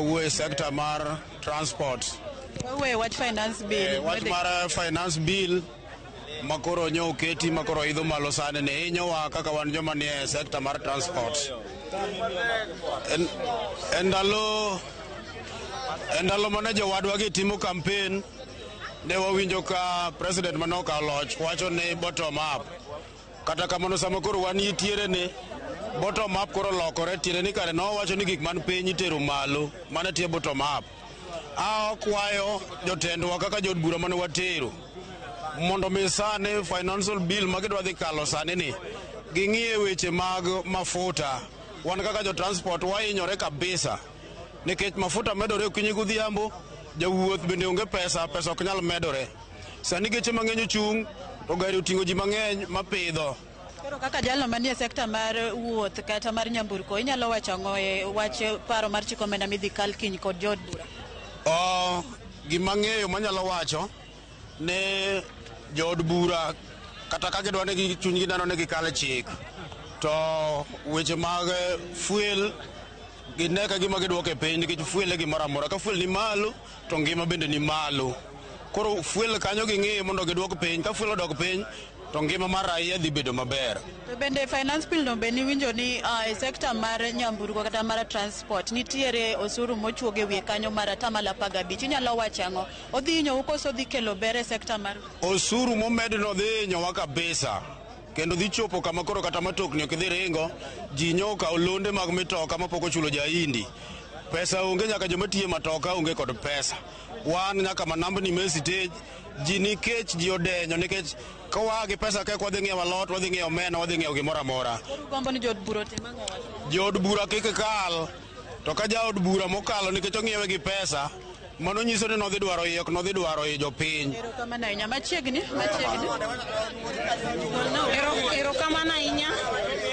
Awuoyo e sector mar transport. Wawuoyo wach finance bill. Wach mar finance bill makoro nyo oketi, makoro idho malo sani ni hinyowa kaka wan joma nie sector mar transport. En ndalo mane jowadwa gi timo campaign, ne wawinjo ka president mane okawo loch wacho ni bottom up. Kata kamano, sama koro wan nitiere ni bottom up koro lokore, tiende ni kare nowacho ni gik man piny itero malo, mano tie bottom up. Akwayo jotendwa kaka jood bura mane watero mondo mi sani financial bill ma gidwa dhi kalo sani ni ging'iye weche mag mafuta. Wan kaka jo transport wahinyore kabisa nikech mafuta medore okinyi godhiambo, jawuoth bende onge pesa, pesa ok nyal medore. Sani geche mang'eny ochung' to gari oting'o ji mang'eny mapidho. Koro kaka jalno manie sekta mar wuoth kata mar nyamburko, inyalo wacho ang'o e wach paro mar chiko omenda midhi kal kiny kod jood bura? Gima ng'eyo manyalo wacho ne jood bura, kata ka gidwa ni chunygi neno ni gikal chik, to weche mag fuel gine ka gima gidwoko e piny, nikech fuel e gimoro amora. Ka fuel ni malo to ngima bende ni malo. Koro fuel kanyo ging'i mondo gidwok piny. Ka fuel odok piny to ngima mar raia dhi bedo maber. To bende finance bill no be niwinjo ni e sekta mar nyamburko kata mar transport nitiere osuru mochuog e wiye kanyo mar 15%. Inyalo wacho ang'o? Odhi hinyou koso odhi kelo ber e sekta mar Osuru momedno dhi hinyowa kabisa, kendo dhi chopo kama koro kata matokni ok dhi ringo. Ji nyo okawo londe mag mitoka mapok ochulo jaindi, pesa onge. Nyaka joma tiyo e matoka onge kod pesa. Wan nyaka manambni me stage ji nikech ji odenyo, nikech kowa gi pesa kek wadhi ng'iewo alot, wadhi ng'iewo omena, wadhi ng'iewo gimoro amora. Koro ugombo ni jood bura otim ang'o wach? Jood bura kik kal, to ka jaod bura mokalo nikech ong'iewe gi pesa, mano nyiso ni nodhi dwaro iye, ok nodhi dwaro i jopiny. Erokamano ahinya. Machiegni, machiegni.